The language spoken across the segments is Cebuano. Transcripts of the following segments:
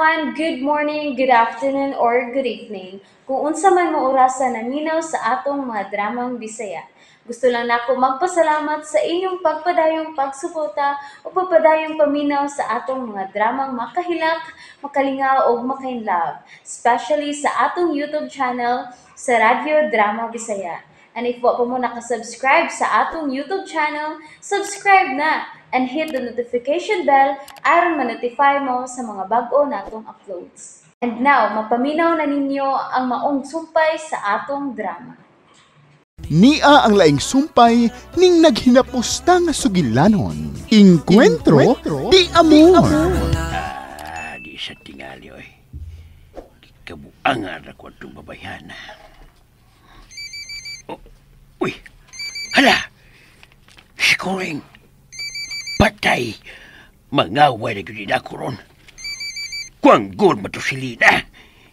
everyone! Good morning, good afternoon, or good evening. Kung unsa man mo orasa naminaw sa atong mga dramang Bisaya. Gusto lang nako magpasalamat sa inyong pagpadayong pagsuporta o pagpadayong paminaw sa atong mga dramang makahilak, makalingaw o makainlove, especially sa atong YouTube channel sa Radyo Drama Bisaya. And if wa pa mo nakasubscribe sa atong YouTube channel, subscribe na and hit the notification bell aron ma-notify mo sa mga bag-o natong uploads. And now, mapaminaw na ninyo ang maong sumpay sa atong drama. Nia ang laing sumpay ning naghinapusta nga sugilanon. Inkwentro di amor. Ah, di sa tingali, oy. Kabuangan ako atong babayhana. Oh, uy, hala! Si Kuring, patay! Mangaway na gyud ako ron. Kuanggol ba to si Lina?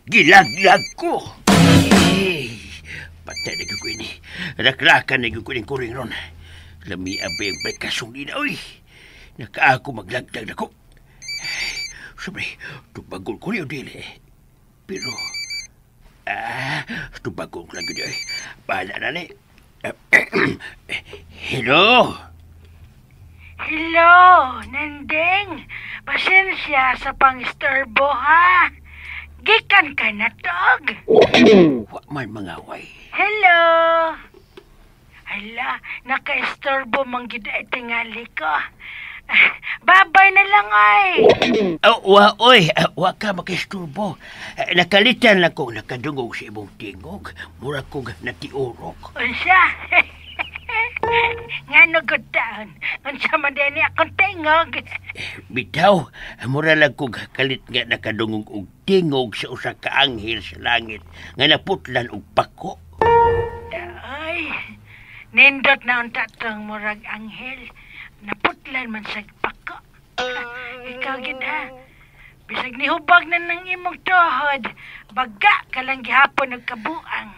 Gilaglag ko! Eh, patay na gyud ko ini. Rakrakan na gyud ko ning Kuring ron. Lami abay ang pagkasong nina, oy. Nakaako maglaglag na ko. Sabi, tubagol ko niyo dili. Pero, tubagol ko lang yun eh. Bahala na ni. Hello? Hello, Nandeng. Pasensya sa pangistorbo, ha? Gikan ka na, tog. Wa man mangaway. Hello. Hala, nakaistorbo mang gid ay tingali ko. Babay na lang ay. Oh, wa, oy, wa ka makisturbo. Nakalitan lang kong nakadungog sa imong tingog. Mura kong natiurok. Unsa? Ngano gud taon? Unsa man din akong tingog? Bitaw, mura lang kong kalit nga nakadungog og tingog sa usa ka anghel sa langit nga naputlan og pako. Ay, nindot na unta tong murag anghel. Naputlan man sa pako. Ikaw gid ha. Bisag nihubag na ng imong tuhod, baga ka lang gihapon og kabuang.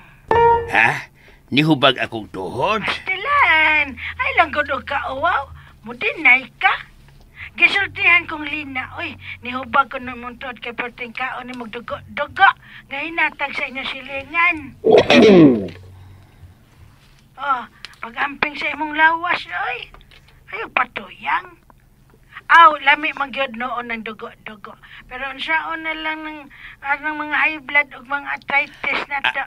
Ha? Nihubag akong tuhod? Pastilan, ay lang gud og kauwaw, mudinay ka. Gisultihan kong Lina, oy, nihubag ko ng imong tuhod kay perting kaon ni magdugo-dugo nga hinatag sa inyo silingan. Oh, pag-amping sa imong lawas, oy. Ayaw patuyang. Aw, lami magyod noon ng dugo-dugo. Pero unsaon na lang ng mga high blood ug mga arthritis na to.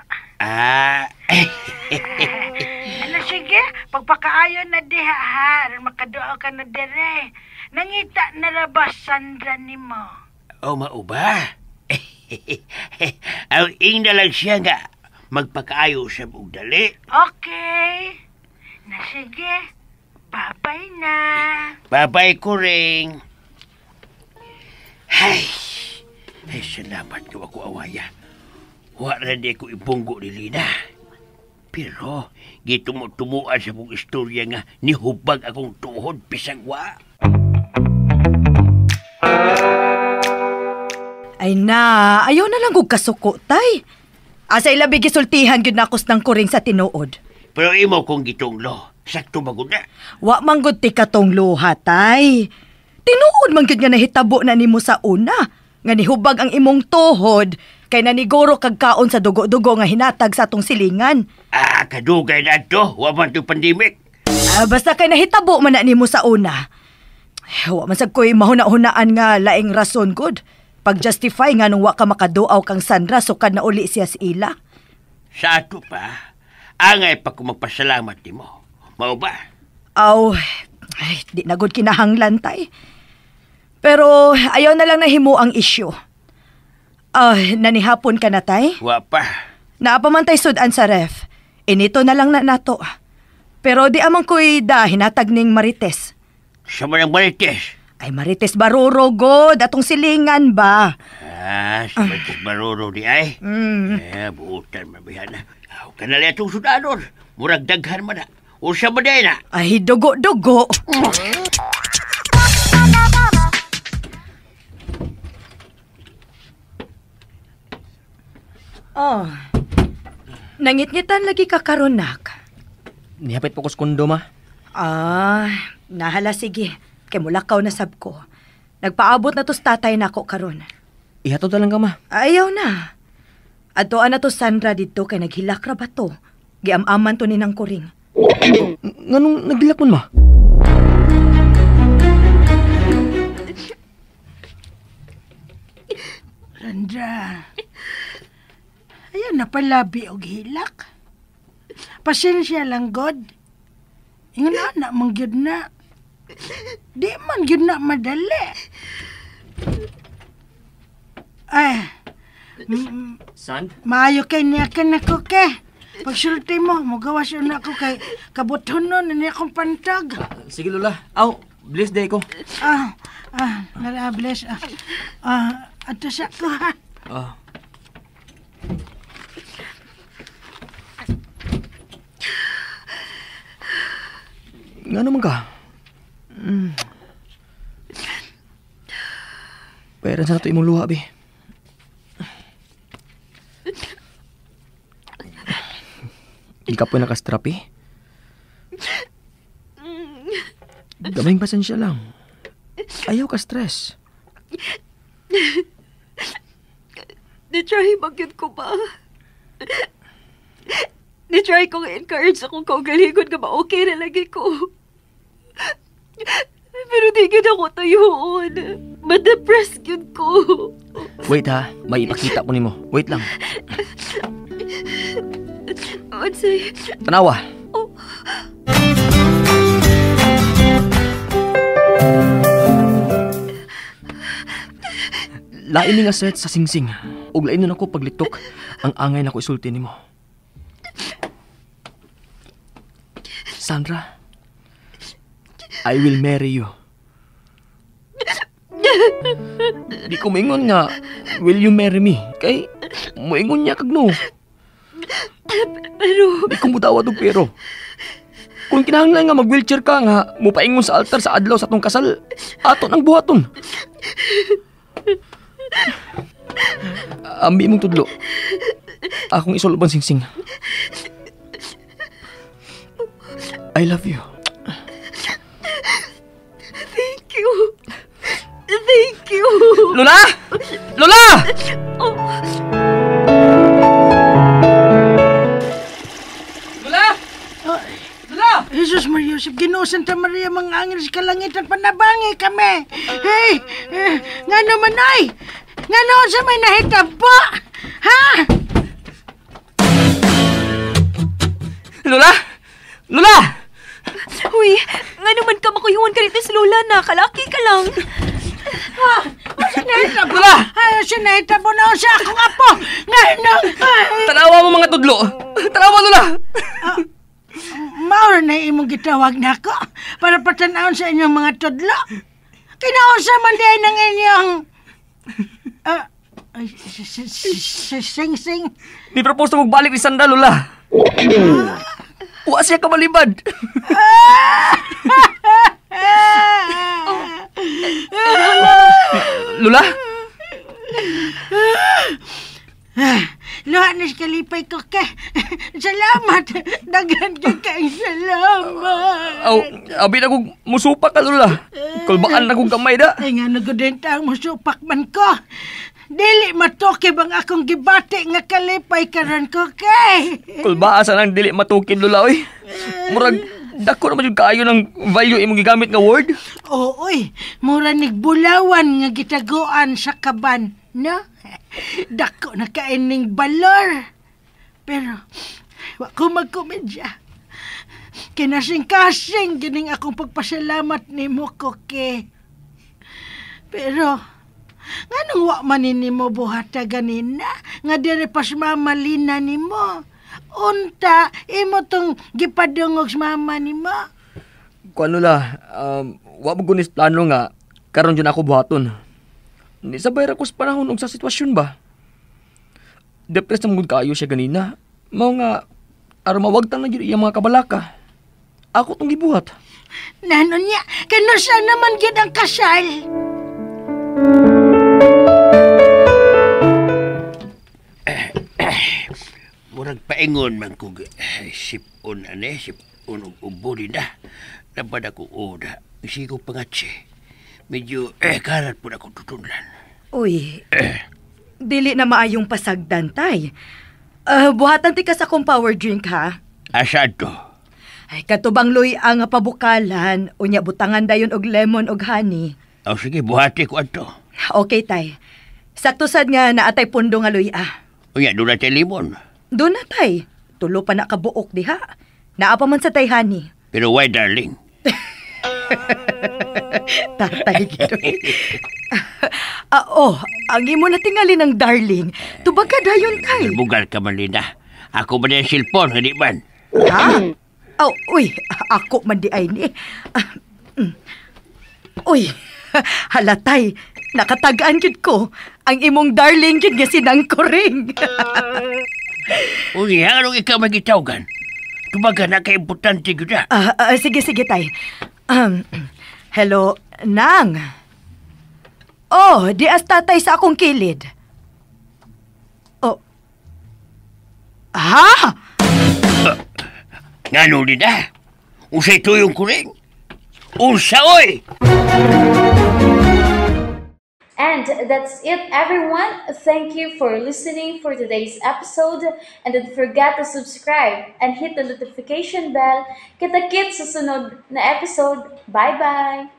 Ano sige, pagpakaayon na diha ha, aron makaduaw ka na dire. Nangita na ra ba Sandra nimo? Oh, mao ba? Aw, ing na lang siya nga magpakaayo siya og dali. Okay. Na sige. Bye-bye na. Bye-bye, Kuring. Ay, ay, salamat ko ako awaya. Wa na di ko ibunggo ni Lina. Pero, gitumo-tumuan sa mong istorya nga nihubag akong tuhod bisag wa. Ay na, ayaw na lang kong kasuko, tay. Asa ilabi gisultihan gyud nakos ng Kuring sa tinuod. Pero imo kong gitunglo. Sakto ba gud na? Wa man gud ti katong luha, tay. Tinuod man gyud nga nahitabo na nimo sa una. Nga nihubag ang imong tuhod kay naniguro kag kaon sa dugo-dugo nga hinatag sa atong silingan. Ah, kadugay na to. Wa man to pandemic. Basta kay nahitabo man na nimo sa una. Wa man sad ko'y mahuna-hunaan nga laing rason gud. Pag-justify nga nung wa ka makaduaw kang Sandra sukad na uli siya sa ila. Sa ato pa, angay pa ko magpasalamat nimo. Mao ba? Aw, ay, di na gud kinahanglan, tay. Pero ayaw na lang nahimo ang issue. Nanihapon ka na, tay? Wa pa. Naapamantay sudan sa ref. Inito na lang na nato. Pero di amang ko'y da hinatag ning Marites. Sa man ang Marites? Ay, Marites Baruro, god. Atong silingan ba? Ah, si Marites Baruro di ay. Eh, buutan mabihan na. Aw, kanali atong sudanon. Murag daghan man na. Usa ba din na? Ay, dugo-dugo. Oh. Nangitngitan lagi ka karon, nak. Nihapit po ko sa kondo, ma. Ah, nahala sige. Kay mulakaw na sab ko. Nagpaabot na to sa tatay nako karon. Ihatod na lang ka, ma. Ayaw na. Adtoan na to Sandra dito kay naghilak ra ba to? Giam-aman to ni nang kuring. Nganong naghilak man, ma? Sandra, ayaw na palabi og hilak. Pasensya lang, God. Ingon na man gyud na. Di man gyud na madali. Ay, San? Maayo kay niya ka na ko, ke. Pagsulti mo, mugawas yun ako kay kabutonon na niya akong pantag. Sige, Lola. Aw, bless day ko. Nala, bless. Ato sa ko, ha? Nga naman ka? Bayaran sa nato imong luha, be. Hindi ka po nakastrap, eh. Gamay pasensya lang. Ayaw ka stress. Nitry magyud ko ba? Nitry kong encourage akong kaugalingon nga ma-okay na lagi ko. Pero di gyud ako tuyuon. Ma-depress gyud ko. Wait ha, may ipakita ko nimo. Wait lang. Unsay? Tanawa. Oh. Lain ni nga set sa singsing. Ug lain nun ako paglitok ang angay nako isulti nimo. Sandra, I will marry you. Di ko moingon nga, will you marry me? Kay, moingon niya kag no. Pero... Di ko mudawat og pero. Kung kinahanglan nga mag-wheelchair ka nga, mupaingon sa altar sa adlaw sa atong kasal, aton ang buhaton. Ambi mong tudlo. Akong isulubang singsing. I love you. Thank you. Thank you. Lola! Lola! Oh. Lola! Lola! Jesus Maria Joseph, Ginoo Santa Maria, mga anghel sa kalangitan, panabangi kami. Hey, nga naman ay! Nga noon sa may nahitabo! Ha? Lola! Lola! Uy, nga naman ka makuyuan ka rito sa Lola na. Kalaki ka lang. Sinahitabo! Lola! Ay, sinahitabo na sa akong apo! Nga nung... Tanawa mo mga tudlo! Tanawa, Lola! Maura na imong gitawag na ako para patanawon sa inyong mga tudlo. Kinausa man din ang inyong... Sing-sing. Ni propose na magbalik ni Sandra, Lola. Wa siya kamalibad. Lola? Luha na siya kalipay ko ka. Salamat. Daghan ka kang salamat. Aw, abi na kong musupak ka, Lola. Kulbaan na kong kamay da. Ay nga, nagudenta ang musupak man ko. Dili matukib ang akong gibati nga kalipay karon ko kay. Kulbaa sa nang dili matukib, Lola, oy. Murag, dako naman yung kaayo ng value imong gigamit nga word. Oo, oy. Mura nigbulawan nga gitaguan sa kaban, no? Dako na kaining balor. Pero, wa ko magkomedya. Kinasing-kasing gining akong pagpasalamat nimo, Koke. Pero, nganong wa man nimo buhata ganina nga dire pas mama Lina nimo? Unta imo tong gipadungog sa mama nimo. Kuan Lola, wa mo gunis plano nga karon jud ako buhaton. Ni sabay ra ko sa panahon ug sa sitwasyon ba. Depressed na gud kaayo siya ganina. Mao nga aron mawagtang na jud iyang mga kabalaka. Ako tong gibuhat. Nano niya, kanusa naman gyud ang kasal. Murag paingon man kog sipon ane, sipon og ubo din na. Napad ako oda. Isigo pangatsi. Medyo karat po na akong tutunlan. Uy, Dili na maayong pasagdan, tay. Buhatan ti ka sa akong power drink, ha? Asa to? Ay, katubang luy ang pabukalan, unya butangan dayon og lemon og honey. O sige, buhati ko ato. Okay, tay. Sakto sad nga naatay pundo nga luy ah. Unya, doon na tayo limon. Doon na, tay. Tulo pa na kabuok diha. Naa pa man sa tay honey. Pero why, darling? Tatay gid. Oh, ang imo na tingali ng darling. Tubag ka dayon, tay. Bugal ka man, Lina. Ako ba na yung cellphone, hindi man? Ha? Oh, uy, ako man di ay ni. Uy, halatay, nakatagaan gid ko. Ang imong darling gid nga sinangkuring. Uy, anong ikaw magitawgan? Tubaga na kay importante gyud ah. Sige, sige, tay. Hello, Nang. Oh, di as tatay sa akong kilid. Oh. Ha? Ngano Lina? Unsay tuyong kuring? Unsa oy? And that's it, everyone. Thank you for listening for today's episode. And don't forget to subscribe and hit the notification bell. Kita-kits sa sunod na episode. Bye-bye!